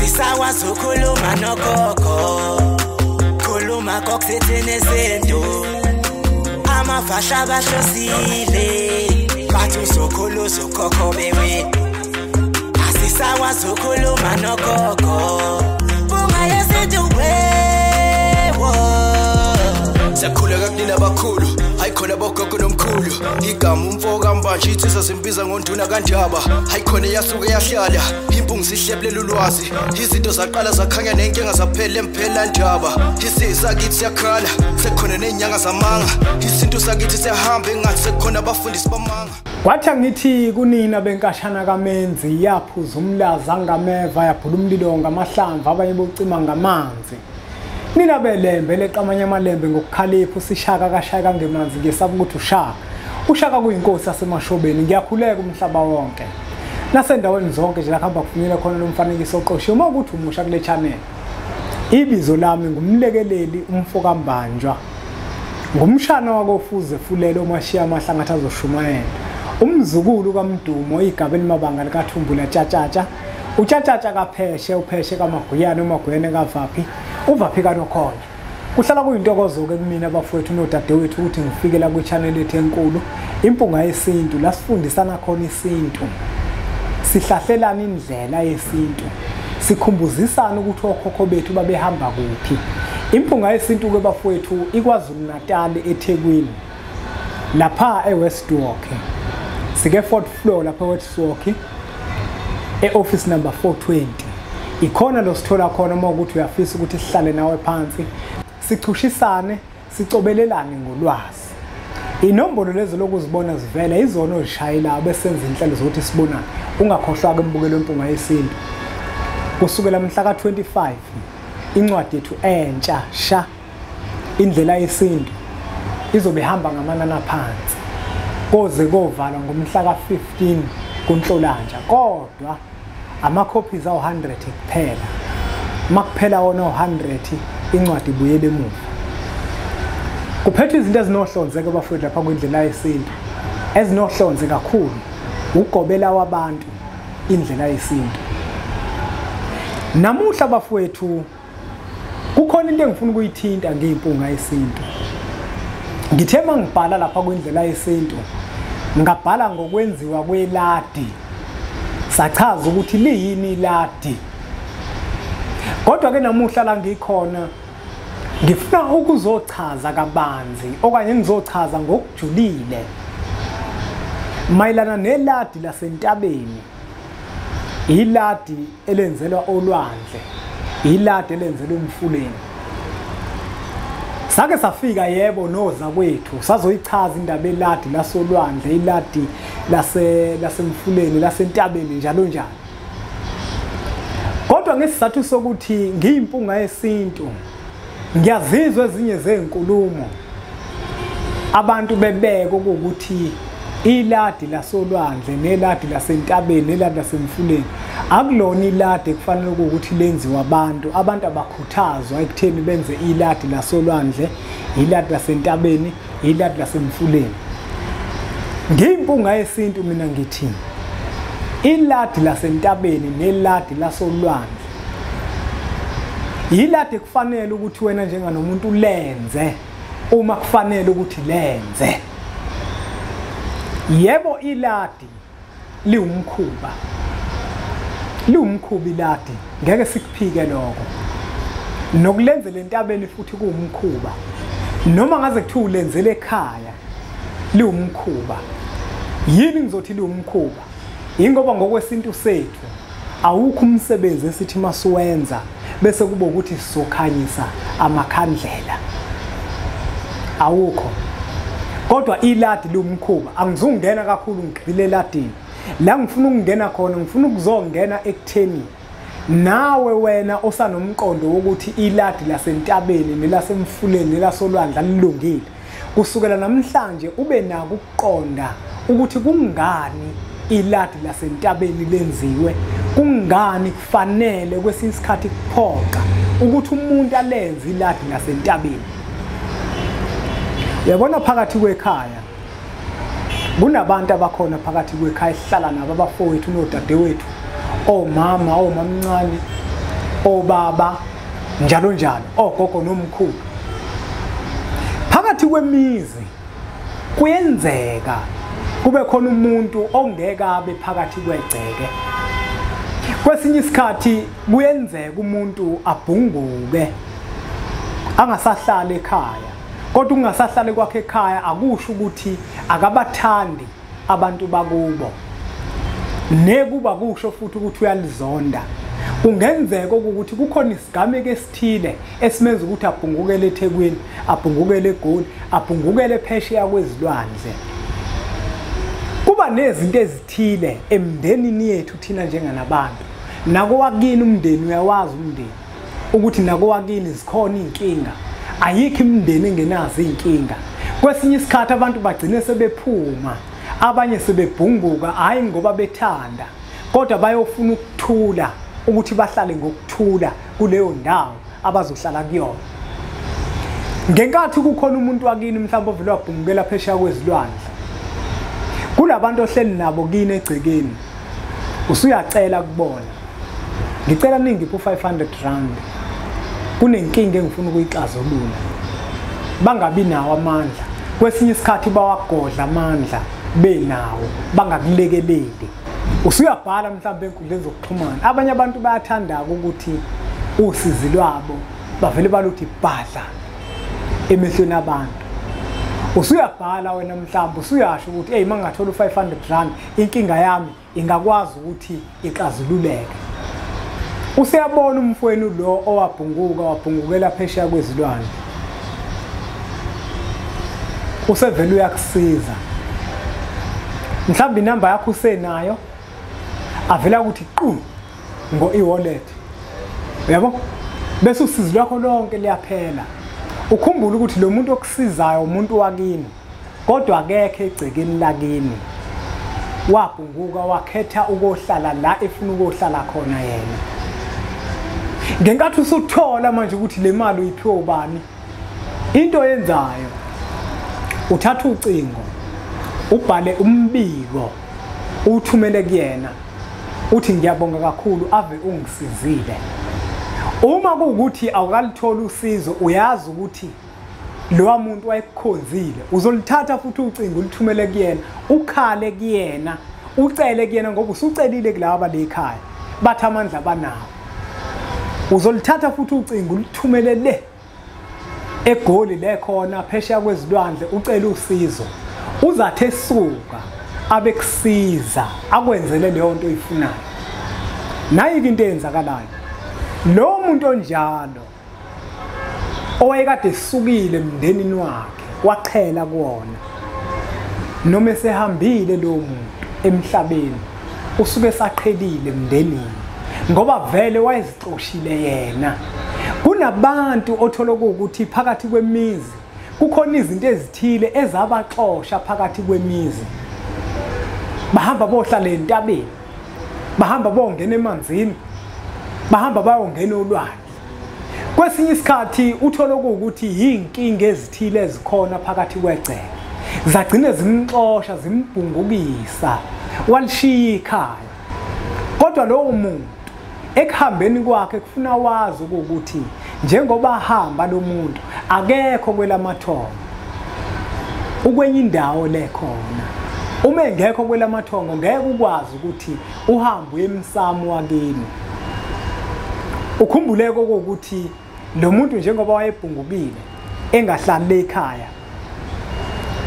Asisakwazi ukukhuluma nogogo, khuluma kokuthethene izinto. Amavasha abahlosile, bathi uzokhula uzokhokho bewe. Asisakwazi ukukhuluma nogogo, bunga yesintu wewo. Siyakhuleka kunina abakhulu, hayi khona bogogo nomkhulu. Igama umfo kaMbanje insizwa simbiza ngonduna kaNdaba. Hayi khona yasuke yahlala, impungu sihlebulela ulwazi. Izinto zaqala zakhanya nenkinga zaphela emphela ndaba. Isisakithi siyakhala, sekukhona nezinyanga zamanga. Isintu sakithi siyahamba engathi sekukhona abafundisi bamanga. Kwathi angithi kunina benkashana kaMenzi, yaphuza umlaza ngameva, yaphula umlilo ngamahlamvu, abanye bocima ngamanzi. Nina belembe leqamanye amalembe ngokukhalipha, usishaka kashaya ngemanzi, ngesaba ukuthi ushaka. Ushaka kuyinkosi yasemashobeni. Ngiyakhuleka umhlaba wonke nasendaweni zonke nje lapha kufunyelwe khona lo mfanekiso oqoshiwe. Uma ukuthi umusha kule channel, ibizo lami ngumlekeleli umfo kaMbanjwa, ngumshana wakofuze fulele omashiya amahlangathi azoshumayela, umzukulu kaMdumo, igaba elimabanga likaThumbula Tshatshatsha, uTshatshatsha kaPheshe, uPheshe kaMaguyane, uMaguyane kaVaphi, uVaphi kaNokhona. Kuhlala kuyintokozo-ke kumina abafowethu nodadewethu ukuthi ngifike la kwi-channel yethu enkulu Impunga Yesintu, la sifundisana khona isintu, sihlahlelana indlela yesintu, sikhumbuzisana ukuthi okhokho bethu babehamba kuphi. Impunga Yesintu-ke bafowethu iKwaZulu Natal, eThekwini, lapha eWest Walk, sike fourth floor lapha eWest Walk, e-office number 420. Ikhona lo sithola khona uma ukuthi uyafisa ukuthi sihlale nawe phansi, sichushisane, sicobelelane ngolwazi. Inombolo lezo lokuzibona zivela izona ozishayela besenza inhlelo zokuthi sibonane. Ungakhohlwa-ke mbukelo Impunga Yesintu, kusukela mhla ka-25 incwadi yethu entsha sha, Indlela Yesintu, izobe ihamba ngamanani aphansi koze kovalwa ngomhla ka-15 kuNhlolanja, kodwa ama-copies awu-100 kuphela. Makuphela wona u-100, incwadi ibuyele emuva. Kuphethwe izinto ezinohlonze-ke bafowethu lapha kwindlela yesintu, ezinohlonze kakhulu, ugobela wabantu indlela yesintu. Namuhla bafowethu kukhona into engifuna ukuyithinta ngeyimpunga yesintu. Ngithe mangibhala lapha kwindlela yesintu, ngabhala ngokwenziwa kweladi, sachaza ukuthi liyini iladi. Kodwa ke namuhla la ngikhona ngifuna ukuzochaza kabanzi, okanye ngizochaza ngokujulile mayelana neladi lasentabeni, iladi elenzelwa olwandle, iladi elenzelwa emfuleni. Sake safika yebo noza kwethu sazoyichaza indaba eladi lasolwandle, iladi lasemfuleni, lasentabeni, njalo njalo. Kodwa ngesizathu sokuthi ngiyimpunga yesintu, ngiyazizwa ezinye zezinkulumo abantu bebeka ukuthi iladi lasolwandle neladi lasentabeni neladi lasemfuleni akulona iladi ekufanele ukuthi lenziwe abantu. Abantu abakhuthazwa ekutheni benze iladi lasolwandle, iladi lasentabeni, iladi lasemfuleni. Ngiyimpunga yesintu mina ngithi iladi lasentabeni neladi lasolwandle iladi kufanele ukuthi wena njenganomuntu lenze uma kufanele ukuthi lenze. Yebo, iladi liwumkhuba, liwumkhuba iladi, ngeke sikuphike lokho. Nokulenzela entabeni futhi kuwumkhuba, noma ngaze kuthiwa ulenzele ekhaya, liwumkhuba. Yini ngizothi liwumkhuba? Ingoba ngokwesintu sethu awukho umsebenzi esithi masuwenza bese kuba ukuthi sizokhanyisa amakhandlela, awukho. Kodwa iladi liwumkhuba. Angizungena kakhulu ngigxile eladini. La ngifuna ukungena khona, ngifuna ukuzongena ekutheni nawe wena osanomqondo wokuthi iladi lasentabeni nelasemfuleni nelasolwandle alilungile, kusukela namhlanje ube nako ukuqonda ukuthi kungani iladi lasentabeni lenziwe, kungani kufanele kwesinye isikhathi kuphoqa ukuthi umuntu alenze iladi lasentabeni. Uyabona phakathi kwekhaya kunabantu abakhona phakathi kwekhaya esihlala nabo, abafowethu nodadewethu, omama, omamncane. obaba, njalo njalo, ogogo nomkhulu. Phakathi kwemizi kuyenzeka kube khona umuntu ongeke abe phakathi kwegceke. Kwesinye isikhathi kuyenzeka umuntu abhunguke angasahlali ekhaya, kodwa ungasahlali kwakhe ekhaya akusho ukuthi akabathandi abantu bakubo, nekuba kusho futhi ukuthi uyalizonda. Kungenzeka ukuthi kukhona isigameko esithile esimenza ukuthi abhungukele eThekwini, abhungukele eGoli, abhungukele phesheya kwezilwandle. Kuba nezinto ezithile emndenini yethu thina njenganabantu. Nakowakini umndeni uyawazi umndeni ukuthi nakowakini zikhona inkinga. Ayikho imindeni engenazo inkinga. Kwesinye isikhathi abantu bagcine sebephuma, abanye sebebhunguka, hayi ngoba bethanda, kodwa bayofuna ukuthula, ukuthi bahlale ngokuthula kuleyo ndawo abazohlala kuyona. Ngenkathi kukhona umuntu wakini mhlawumbe ovele wabhungukela phesheya kwezilwandle, kulabantu ohleli nabo kini egcekeni, usuyacela kubona, ngicela ningiphe u500 rand, kunenkinga engifuna ukuyixazulula. Bangabi nawo amandla, kwesinye isikhathi bawagodla amandla benawo, bangakulekeleli. Usuyabhala mhlawumbe enkundleni zokuxhumana. Abanye abantu bayathanda ukuthi usizi lwabo bavele baluthi bhadla emehlweni abantu. Usuyabhala wena mhlawumbe usuyasho ukuthi hey, mangathola u500 rand inkinga yami ingakwazi ukuthi ixazululeke. Useyabona umfowenu lo owabhunguka wabhungukela phesheya kwezilwandle, usevele uyakusiza. Mhlawumbe inamba yakho usenayo, avela ukuthi qu ngo e-wallet, uyabo, bese usizo lwakho lonke liyaphela. Ukhumbule ukuthi lo muntu okusizayo umuntu wakini, kodwa akekho egcekeni lakini. Wabhunguka wakhetha ukuhlala la efuna ukuhlala khona yena. Ngenkathi usuthola manje ukuthi le mali uyiphiwe ubani, into oyenzayo uthatha ucingo, ubhale umbiko, uthumele kuyena, uthi ngiyabonga kakhulu, ave ungisizile. Uma kuwukuthi awukalithola usizo, uyazi ukuthi lowa muntu wayekukhonzile, uzolithatha futhi ucingo ulithumele kuyena, ukhale kuyena, ucele kuyena, ngoba usucelile kulaba lekhaya bathi amandla banawo. Uzolithatha futhi ucingo ulithumele le eGoli le khona phesheya kwezilwandle, ucele usizo. Uzathe esuka abekusiza akwenzele leyo nto oyifunayo. Nayi into eyenzakalayo, lo muntu onjalo owayekade esukile emndenini wakhe waqhela kuwona, noma esehambile lo muntu emhlabeni, usuke esaqhelile emndenini ngoba vele wayezixoshile yena. Kunabantu othola ukuthi phakathi kwemizi kukhona izinto ezithile ezabaxosha phakathi kwemizi. Bahamba bohlala entabeni, bahamba bongena emanzini, bahamba bayongena olwandle. Kwesinye isikhathi uthola ukuthi yinkinga ezithile ezikhona phakathi kwegceke zagcine zimxosha, zimbhungukisa, walishiya ikhaya. Kodwa lowo muntu ekuhambeni kwakhe kufuna wazi ukuthi njengoba hamba lo muntu akekho kwelamathongo, ukwenye indawo lekhona. Uma engekho kwelamathongo ngeke ukwazi ukuthi uhambe uye emsamo wakini. Ukhumbuleke ukuthi lo muntu njengoba wayebhungukile engahlali ekhaya,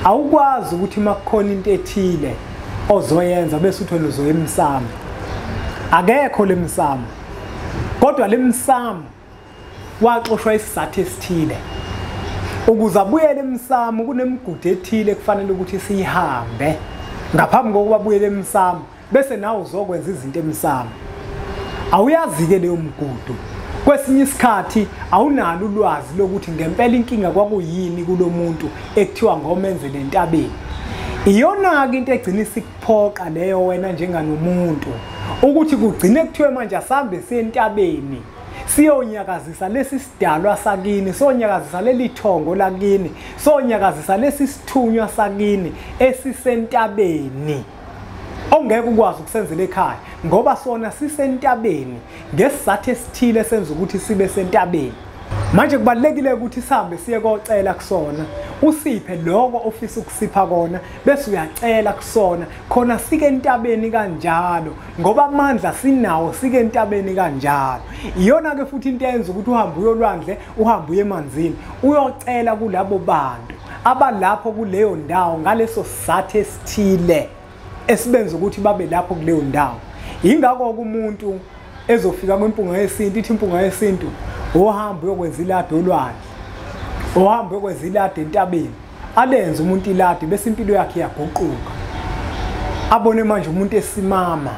awukwazi ukuthi makukhona into ethile ozoyenza bese uthi wena uzoya emsamo. Akekho lemsamo, kodwa lemsamo waxoshwa isizathu esithile. Ukuze abuyele emsamo kunemigudu ethile kufanele ukuthi siyihambe ngaphambi kokuba abuyele emsamo, bese nawe uzokwenza izinto emsamo. Awuyazi-ke leyo migudu. Kwesinye isikhathi awunalo ulwazi lokuthi ngempela inkinga kwakuyini kulo muntu ekuthiwa ngomenzele entabeni. Iyona-ke into egcina isikuphoqa leyo wena njenganomuntu, ukuthi kugcine kuthiwe manje asambe siye entabeni siyonyakazisa lesi sidalwa sakini, siyonyakazisa leli thongo lakini, siyonyakazisa lesi sithunywa sakini esisentabeni. Ongeke ukwazi ukusenzela ekhaya ngoba sona sisentabeni ngesizathu esithile senza ukuthi sibe sentabeni. Manje kubalulekile ukuthi sihambe siye kocela kusona, usiphe lokho ofisa ukusipha kona, bese uyacela kusona khona sike entabeni kanjalo, ngoba amandla sinawo, sike entabeni kanjalo. Iyona ke futhi into eyenza ukuthi uhambe uyolwandle, uhambe uye emanzini, uyocela kulabo bantu abalapho kuleyo ndawo ngaleso sizathu esithile esibenza ukuthi babe lapho kuleyo ndawo. Ingakho umuntu ezofika kwimpunga yesintu, ithi impunga yesintu ohamba uyokwenza iladi olwandle, ohamba uyokwenza iladi entabeni, alenze umuntu iladi bese impilo yakhe iyaguquka, abone manje umuntu esimama,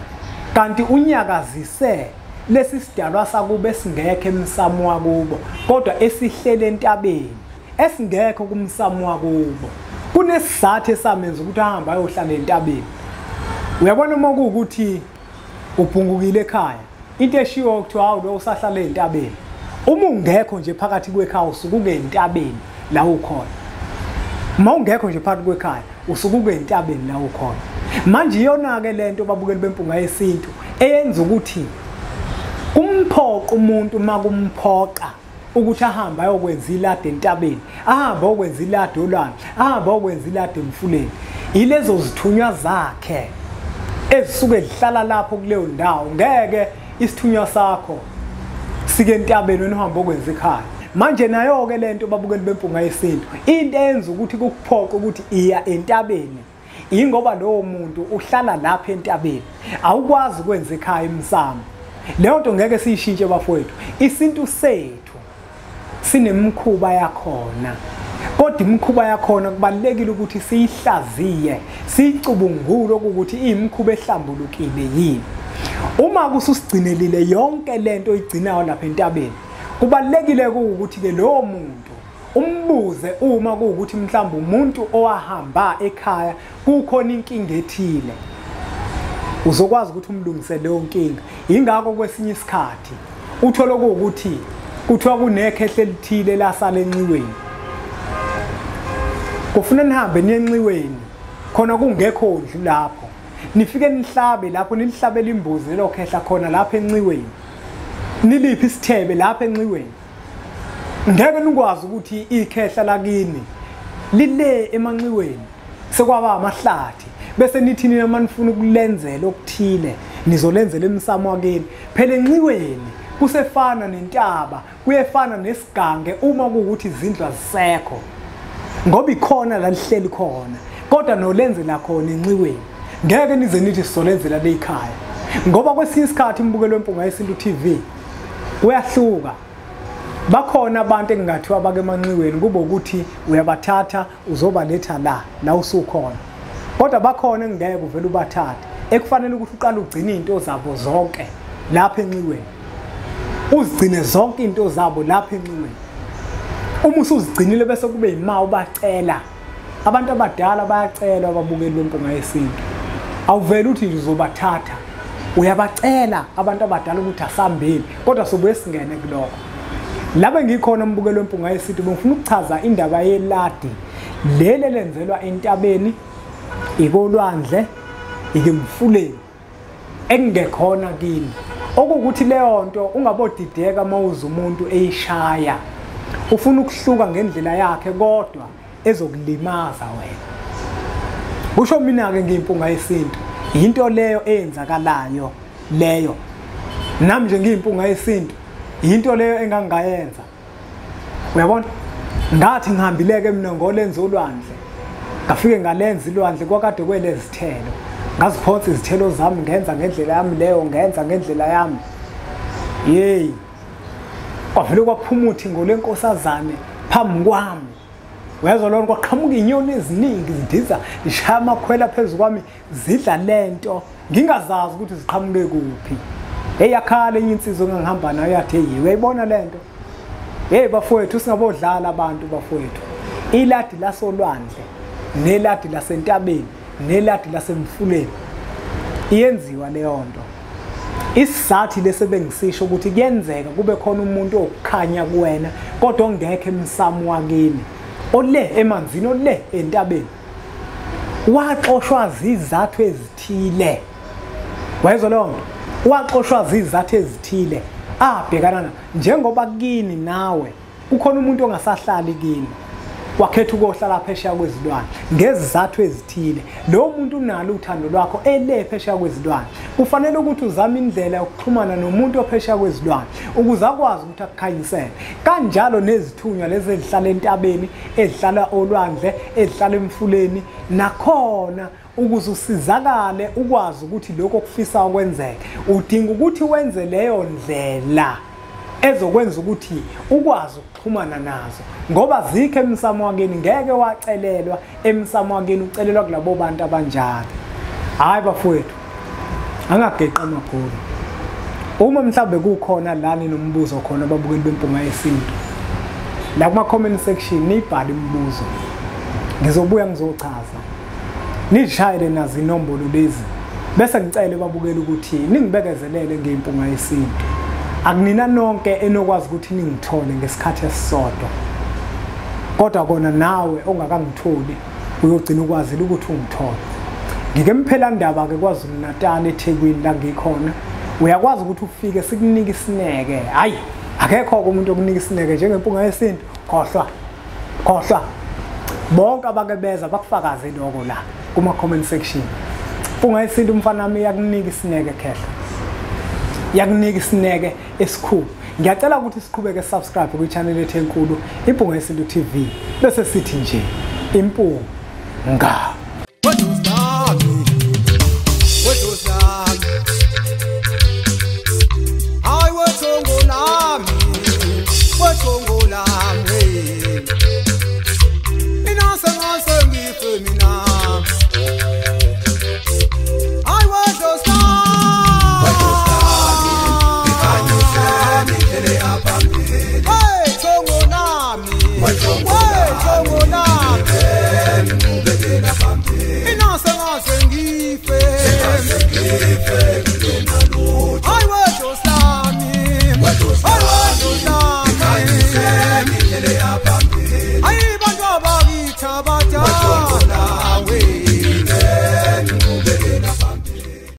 kanti unyakazise lesi sidalwa sakubo esingekho emsamo wakubo, kodwa esihlele entabeni esingekho kumsamo wakubo. Kunesizathu esamenza ukuthi ahambe ayohlala entabeni. Uyabona uma kuwukuthi ubhungukile ekhaya, into eshiwo kuthiwa hawu lo usahlala entabeni. Uma ungekho nje phakathi kwekhaya usuke entabeni la ukhona. Uma ungekho nje phakathi kwekhaya usuke entabeni la ukhona. Manje iyona ke lento babukeli bempunga yesintu eyenza ukuthi kumphoqa umuntu uma kumphoqa ukuthi ahambe ayokwenza iladi entabeni, ahambe ayokwenza iladi olwandle, ahambe ayokwenza iladi emfuleni. Ilezo zithunywa zakhe ezisuke zihlala lapho kuleyo ndawo. Ngeke isithunywa sakho sike entabeni wena uhambe okwenza ekhaya. Manje nayo ke lento babukeli bempunga yesintu, into eyenza ukuthi kukuphoqe ukuthi iya entabeni ingoba lowo muntu uhlala lapha entabeni, awukwazi ukwenza ekhaya emsamo. Leyo nto ngeke siyishintshe bafowethu. Isintu sethu sinemikhuba yakhona, kodwa imikhuba yakhona kubalulekile ukuthi siyihlaziye, siyicubungule ukuthi iyimikhuba ehlambulukile yini. Uma kususigcinelile yonke lento oyigcinayo lapha entabeni, kubalulekile ukuthi ke lowo muntu umbuze uma kuwukuthi mhlawumbe umuntu owahamba ekhaya kukhona inkinga ethile, uzokwazi ukuthi umlungise leyo nkinga. Ingakho kwesinye isikhathi uthola ukuthi kuthiwa kunekhehle elithile lasala enxiweni, kufuna nihambe niye enxiweni khona kungekho ndlu lapho, nifike nihlabe lapho, nilihlabele imbuzi lelo khehla khona lapho enxiweni, niliphi isithebe lapho enxiweni. Ngeke nikwazi ukuthi ikhehla lakini lile emanxiweni sekwaba amahlathi, bese nithi nina manifuna ukulenzela okuthile nizolenzela emsamo wakini. Phela enxiweni kusefana nentaba, kuyefana nesigange uma kuwukuthi izindlu azisekho, ngoba ikhona la lihleli khona, kodwa nolenzela khona enxiweni. Ngeke nize nithi sizolenzela lekhaya, ngoba kwesinye isikhathi imbukelo wempunga yesintu TV uyahluka. Bakhona abantu engingathiwa bake emanxiweni kube ukuthi uyabathatha uzobaletha la usukhona, kodwa bakhona engeke uvele ubathathe, ekufanele ukuthi uqale ugcine izinto zabo zonke lapha enxiweni, uzigcine zonke izinto zabo lapha enxiweni. Uma usuzigcinile bese kube yima ubacela. Abantu abadala bayacela ababukeli bempunga yesintu, awuvele uthi nje uzobathatha, uyabacela abantu abadala ukuthi asambeni, kodwa sobuye singene kulokho. Laba ngikhona umbukelo wempunga yesintu, bengifuna ukuchaza indaba yeladi lele lenzelwa entabeni, ikolwandle, ikemfuleni engekhona kini. Okuwukuthi leyo nto ungabodideka mawuza umuntu eyishaya, ufuna ukuhluka ngendlela yakhe kodwa ezokulimaza wena. Kusho mina ke ngiyimpunga yesintu, into leyo eyenzakalayo leyo. Nami nje ngiyimpunga yesintu, into leyo engangayenza. Uyabona, ngathi ngihambileke mina ngolenza olwandle, ngafike ngalenza ilwandle kwakade kwelezithelo, ngaziphonsa izithelo zami, ngenza ngendlela yami leyo, ngenza ngendlela yami. Yey, kwavele kwaphuma uthi ngolenkosazane phambi kwami. Uyezwa lona, kwaqhamuka inyoni eziningi zindiza zishaya amakhwela phezu kwami, zidla lento ngingazazi ukuthi ziqhamuke kuphi. Hey, yakhala enye insizwa engangihamba nayo yathi, hey, uyayibona lento? Hey bafowethu, singabodlala abantu bafowethu. Iladi lasolwandle neladi lasentabeni neladi lasemfuleni iyenziwa leyo nto. Isizathu lesebengisisho ukuthi kuyenzeka kube khona umuntu okukhanya kuwena kodwa ongekho emsamo wakini, ole emanzini, ole entabeni. Waxoshwa zizathu ezithile. Wayezwa leyo nto? Waxoshwa zizathu ezithile abhekana njengoba kini nawe kukhona umuntu ongasahlali kini, wakhetha ukuyohlala phesheya kwezilwane ngezizathu ezithile. Lowo muntu unalo uthando lwakho ele phesheya kwezilwane. Kufanele ukuthi uzame indlela yokuxhumana nomuntu ophesheya kwezilwane ukuze akwazi ukuthi akukhanyisele. Kanjalo nezithunywa lezi ezihlala entabeni, ezihlala olwandle, ezihlala emfuleni, nakhona ukuze usizakale ukwazi ukuthi lokho okufisa ukwenzeka, udinga ukuthi wenze leyo ndlela ezokwenza ukuthi ukwazi ukuxhumana nazo, ngoba zikho emsamo wakini. Ngeke wacelelwa emsamo wakini, ucelelwa kulabo bantu abanjalo. Hayi bafowethu, angageqi amagulu. Uma mhlawumbe kukhona lani nombuzo khona ababukeli beMpunga Yesintu, la kuma comment section nibhale imibuzo, ngizobuya ngizochaza. Nishayele nazo inombolo lezi, bese ngicele babukeli ukuthi ningibekezelele ngeMpunga Yesintu. Akunina nonke enokwazi ukuthi ningithole ngesikhathi esisodwa, kodwa kona nawe ongakangitholi uyogcina ukwazile ukuthi ungithole. Ngike mphela ndaba ke KwaZulu Natal, eThekwini la ngikhona, uyakwazi ukuthi ufike sikunike isineke. Hayi, akekho umuntu okunika isineke njengeMpunga Yesintu. Khohlwa, khohlwa. Bonke abake beza bakufakaze lokho la kuma comment section. Mpunga Yesintu umfana wami iyakunika isineke khehla, iyakunika isineke esikhulu. Ngiyacela ukuthi siqhubeke subscribe kwi-channel yethu enkulu iMpunga Yesintu TV, bese sithi nje Impunga.